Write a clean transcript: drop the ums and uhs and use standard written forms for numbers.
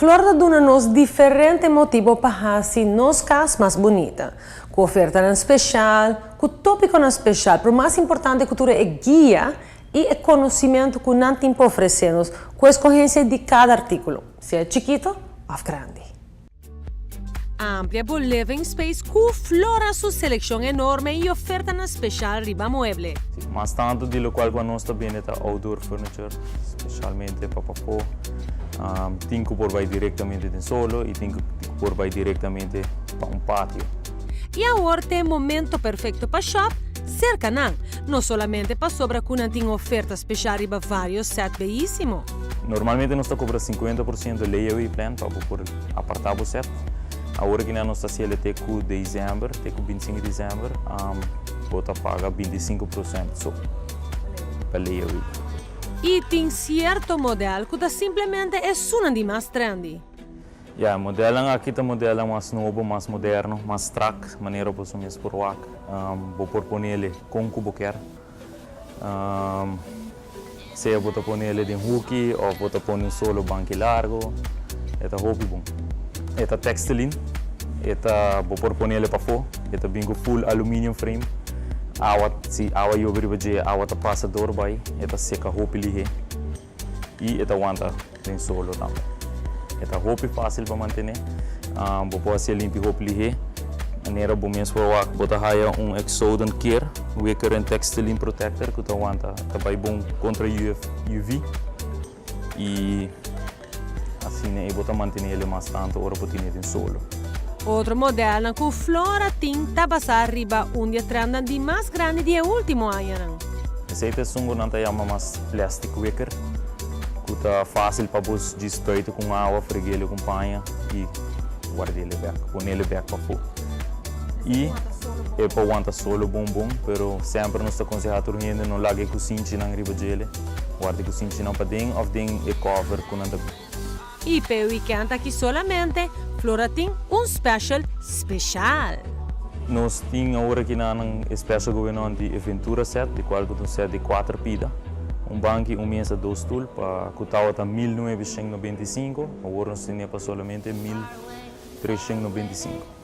Flora ta duna nos diferente motibo pa haci nos cas mas bunita. Cu ofertanan special, cu topiconan special, pero mas importante cu tur e guia y e conocimento cu nan tin pa ofrece nos cu escogencia di cada articulo, sea chikito of grandi. Amplia bo living space cu Flora su seleccion enorme y ofertanan special riba mueble. Mas tanto di locual cu nos ta bende ta outdoor furniture, specialmente pa pafo. Tin cu por bay directamente den solo y tin cu por bay directamente pa un patio. Y awor ta e momento perfecto pa shop cerca nan, no solamente pasobra cu nan tin oferta special riba varios set beyisimo. Normalmente nos ta cobra 50% layaway plan pa bo por aparta bo set. Awor cu nos ta haciendo te cu december, te cu 25 di december, bo ta paga 25% so pa layaway. Y tin cierto model cu ta simplemente esunnan di mas trendy. Ja, model aki ta model mas nobo, mas moderno, mas strak, manera bo mes por wak. Bo por pone con cu bo kier. Sea bo ta pone den huki of bo ta pone un solo banki largo, e ta hopi bon. E ta textilene, e ta bo por pone pafo, e ta bin cu full aluminium frame. Awa, si awa yobe riba dje, awa ta pasa door bay, e ta seca hopi lihe. Y e ta wanta den solo tambe. E ta hopi facil pa mantene. Bo por limpi hopi lihe. Manera bo mes por wak, bo ta haya un Exodent Care, Wicker and Textilene Protector, cu ta wanta, ta bay bon contra UV. Y asina e bo ta mantene mas tanto ora bo tin den solo. Otro model cu Flora tin ta basa riba un di e trendnan di mas grandi di ultimo aña. Esey ta esun nan ta yama mas plastic wicker, cu ta facil pa bo spuit cu awa, freg'e cu paña y ward'e bek, pone bek pafo. Y e pa wanta solo bon bon, pero semper nos ta aconseha tur hende no laga cusinchinan riba dje, warda cusinchinan paden of den e cover cu nan ta. Y pa weekend aki solamente, Flora tin un special special. Nos tin awor aki un special going di Aventura Set, di cual un set di cuater pida. Un banki, un mesa, dos stoel, pa cu ta 1995, awor nos tin pa solamente 1395.